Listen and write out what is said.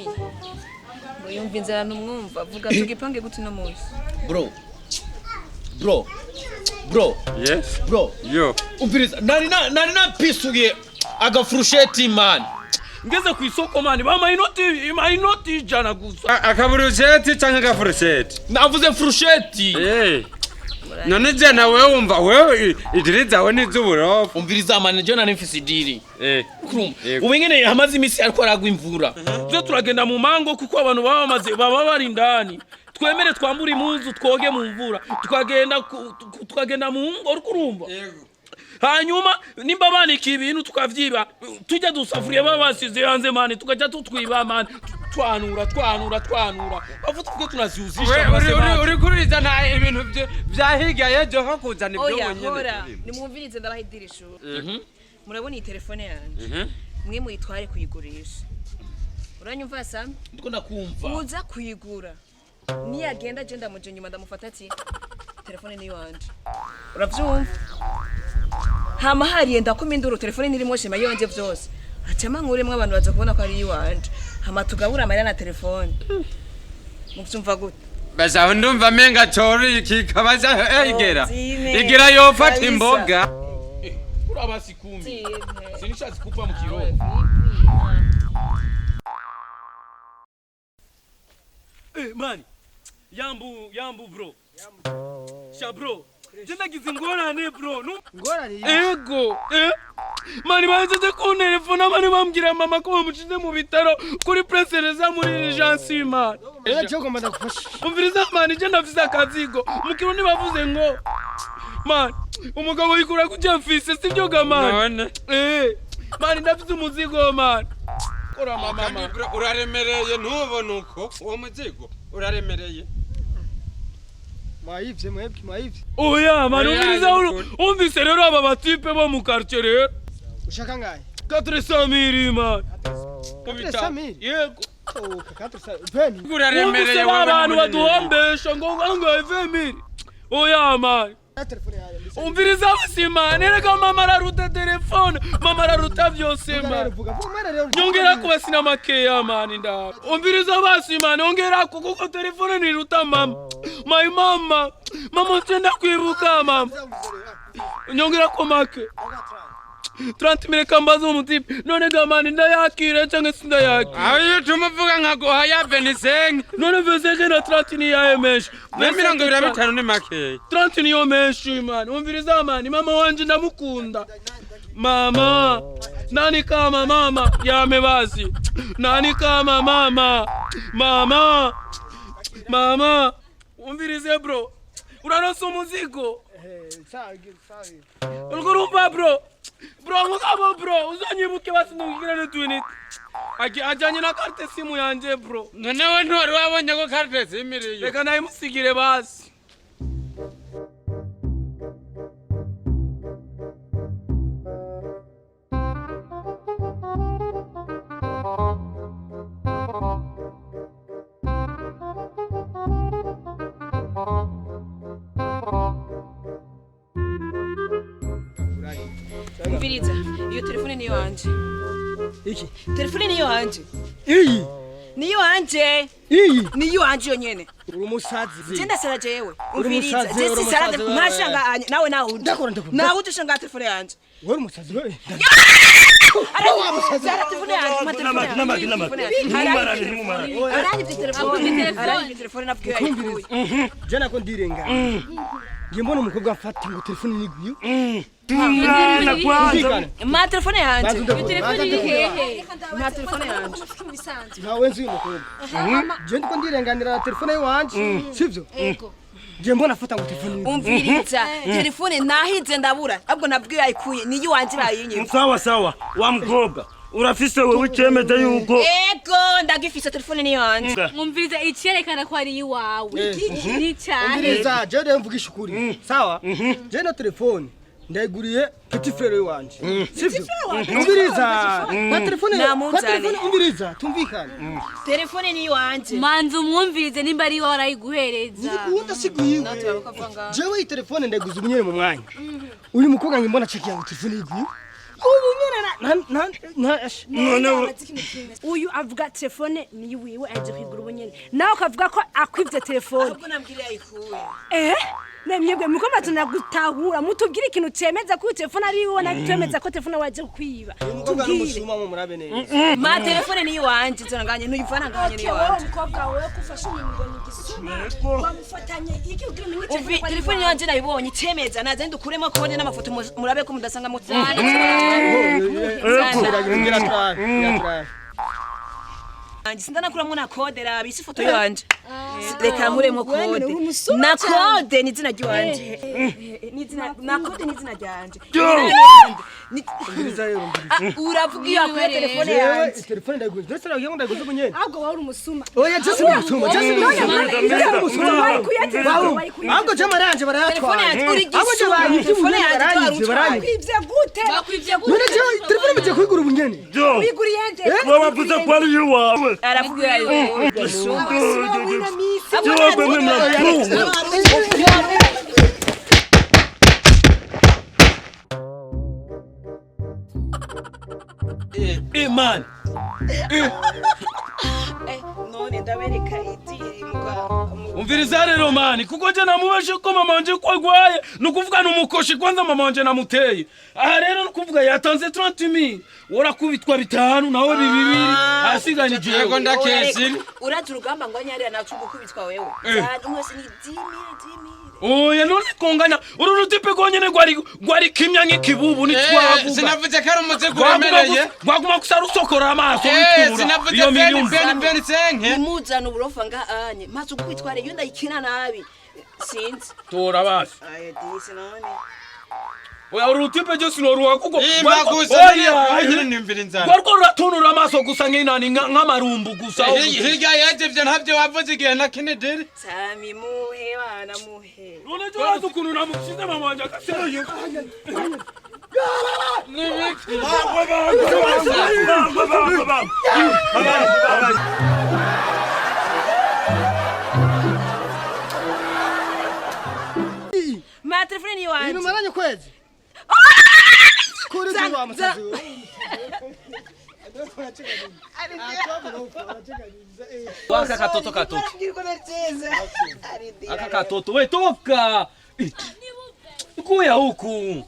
Sami ngo yumva inzara ntumwumva. Vuga, tugipange gute uno munsi? Bro, bro, bro. Yes. Bro. Yo. Umviriza, nari napisuye agafurusheti, man. Ngeze ku isoko, man, bampaye inoti, impaye inoti 100 gusa. Akaburusheti canke agafurusheti? Navuze furusheti. Eh. None jana wewe wumva wewe i deal zawe ni iz'uburofa. Umviriza, man, je nari mfise i deal. Kurumva? Yego. Ubu ingene hamaze iminsi ariko aragwa imvura, tuze turagenda mu mango, kuko abantu baba bamaze baba bari indani. Twemere twambure impuzu, twoge mu mvura, tukagenda mu ngo, uriko urumva? Hanyuma nimba banika ibintu tukavyiba, tujya dusafuriya baba basize hanze, man, tukajya tutwiba, man, twanura, twanura, twanura, bavuga tuko tunaziuzisha. Uri uri kurizana ibintu vya hirya y'ejo ho kuzana ibyo Oya. nyene. Hora nimwumvirize, ndabaha i deal ishuri. Murabona iyi telefone yanjye, mwe muyitware kuyigurisha. Uranyumva, Sami? Ndiko ndakumva. Uza kuyigura niyagenda, je ndamuje inyuma, ndamufata ati telefone ni iwanje. Uravyumva? Hama hariye ndakoma induru, telefone nirimo shema yiwanje vyose, acama nkuremwo, abantu baza kubona ko ari iwanje, hama tugabura amarira na telefone. Muvyumva gute? Basa aho ndumva menga cori iki kabaza igera. Zine. Igira yofata Kabisa. imboga. Urabasi 10. Zine. Sinishatse kupa mu kiroho. Eh, man, yambu, yambu, bro. Sha bro, je nagize ingorane, bro. Ngorane? Ego, eh? Man, bahejeje kuntelefona, man, bambwira mama ko bamushize mu bitaro kuri presereza muri urgence, man. Rero cyo ngomba ndagufasha. Umviriza, man, je ndafise akazigo. Mu Kirundi bavuze ngo, man, umugabo yikura kuja mfise, sivyo ga, man? None. Eh, man, ndafise umuzigo, man. Kora mama, Kandi man. bro, uraremereye, ntubona uko uwo muzigo uraremereye. Mwayivye mwebwe, mwayivye. Oya, man. Oya, Umviriza. ni ukuri. Umvise rero, aba batipe bo mu quartier rero. Ushaka ngahe? 400 mille, man. 400 mille? Yego. Oh, 400 veni. Uraremereye. Umvise, Wewe ba bantu ni munini. baduhombesha ngo 20 mille. Oya, man. Ya telefone yawe mbese. Umviriza basi, man, erega mama araruta telefone, mama araruta vyose. Vuga rero. Man. Vuga, vuga mwana rero. Nyongera kuba sina makeya, man, ndaba. Umviriza basi, man, ongerako kuko telefone niruta mama. My mama. Mama tenda kwibuka mama. Nyongerako make. 30 mille kambaza umutipe. None ga, man, ndayakira cyangwa sindayakira? Aho iyo utuma uvuga nkaguha ya 25. None 25 na 30 ni yaye menshi? Na 25 ni makeya. 30 niyo menshi, man. Umviriza, man, mama wanje ndamukunda. Mama, nani kama mama? Yame basi. Nani kama mama? Mama, mama. Umvirize, bro. Uraronsa umuzigo. Eh, sawa sawa. Uriko urumva, bro? Bro, mugabo bro, uzanyibuke basi ndungikirane twinite. Ajanye na carte SIM yanje, bro. None we ntiwari wabonye ko carte SIM iriyo? Reka nayimusigire basi. Umviriza, iyo telefone niyo wanje. Iki? Telefone niyo wanje. Iyi. Niyo wanje. Iyi. Niyo wanje yonyene. Uri umusazi. Je ndasara jewe. Uri Umviriza, umusazi, je uri sisara umusazi, wewe. ntashanga nawe nawe uje. Ndakora, ndakora. Nawe uje shanga telefone yanje. Wewe uri umusazi wewe. Zara telefone yanje, ma telefone yanje. Namaki, namaki. Ntimumarane, ntimumarane. Aranyivye telefone. Aranyivye telefone nabwiye ayikuye. Je nako ndirenga. Ngiye mbona umukobwa mfata ngo telefone niguye. Mwana kwanza. Ma telefone yanje. Banza ndakora. Telefone iri hehe? Ma telefone yanje. Ntawe nzi uyu mukobwa. Je ndiko ndirenganira na telefone yiwanje. Sivyo? Ego. Ngiye mbona afata ngo telefone niguye. Umviriza, telefone nahize ndabura. Ahubwo nabwiye ayikuye, niyo wanje bayinyivye. Sawa sawa, wa mukobwa, urafise wewe icemeza yuko Ego, ndagifise, telefone niyo wanje. Mwumviriza, icerekana ko ari iwawe ni cyahe? Umviriza, je rero mvugisha ukuri. Sawa? Je no telefone ndayiguriye petit frère wanje. Sivyo? Umviriza. Na telefone na Namuzane. telefone, umviriza, tumvikane. Telefone niyo wanje. Manza umwumvirize nimba ari iwawe arayiguhereza. Ndikunda siguyiwe. Jewe iyi telefone ndayiguze ubunyene mu mwanya. Uyu mukobwa ngiye mbona check yangu telefone yiguye. Ubu nyene na na None Uyu avuga telefone ni iwiwe, aje kwigura ubu nyene, nawe ukavuga ko akwivye telefone. Ahubwo nambwira yayikuye. Nemyebwe muko matuna gutahura, mutubwire ikintu cemeza ko telefone ari iwiwe, na twemeza ko telefone waje kwiba. Umukobwa Tubwire. n'umusuma, mu murabe neza. Ma telefone ni iwanje, zona ntuyivana nganye, ni Okay, wowe iwanje. mukobwa wewe kufasha umuntu ngo ni igisuma, wamufatanye iki kugira umenye Umvi, telefone ko ari telefone iwawe? yanje nayibonye, icemeza naze ndukuremo kode n'amafoto, murabe ko mudasanga mu Ngira turabe, ngira turabe. Sindanakuramwo na kode, raba isi ifoto yanje. Reka nkuremo Wewe kode. uri umusuma Na cyane. kode ni izina ry'iwanje. Na kode ni izina ryanje. Umviriza rero, umviriza. Ah, uravuga iyo akuye telefone Jewe yanje. telefone ndayiguze, ndetse nabwiye ngo ndayiguze ubu nyene. Ahubwo wowe uri umusuma. Oya, je si umusuma, je si umusuma. Wari kuya telefone, wari kuya. Ahubwo je maranje Telefone barayatwaye. yanje uri Ahubwo je gisuma. banyivye ubu Telefone nyene, yanje baranyivye, baranyivye. Bakwivye gute? Bakwivye gute? None je telefone mugiye kuyigura ubu nyene? Wiguriye nde? Wowe wavuze ko ari iwawe. Aravuga iyo ayikuye. Gisuma. Abasuma wina misi. Jewe mwe murapunga. Imani. None ndabereka idiri mugwa. Umviriza rero mani, kuko je namubeshe ko mama wanje ko agwaye, nukuvuga numukoshi kwanza mama wanje namuteye. Aha rero nukuvuga yatanze 30,000, worakubitwa bitanu nawe bibibiri, asiganye Yego, jewe. ndakesi. Urazi urugamba ngo nyarira nacu gukubitwa wewe. Zana umwe wese ni 10,000, 10,000. Oya, none twonganya uru rutipe rwonyene rwari kimya nk'ikibubu nitwavuga. Sinavuze ko ari umuzigo uremereye. Rwaguma gusa rusokora amaso Eh, rutura sinavuze iyo beni miliyoni. beni beni senke. Nimuzana uburofa nga anye maze ugukubitwa rero iyo ndayikina nabi sinzi. Tora basi. Aya disi none. Oya, uru rutipe je sinoruha kuko Imba gusa Oya, nyine nimvira inzara. rwariko ruratunura amaso gusa nk'inani nk'amarumbu gusa. Hirya yeje ivyo ntabyo wavuze igihe na kinidiri. Sami muhe bana muhe. None je urazi ukuntu namushize mama wanje akaseye. Bangwe, bangwe, bangwe, bangwe, bangwe. Ma telefone ni iwanje. Ibintu maranye kwezi. Kuri Zana, je wa musazi. Aka katoto katoto. Aka katoto we toka. Kuya huku.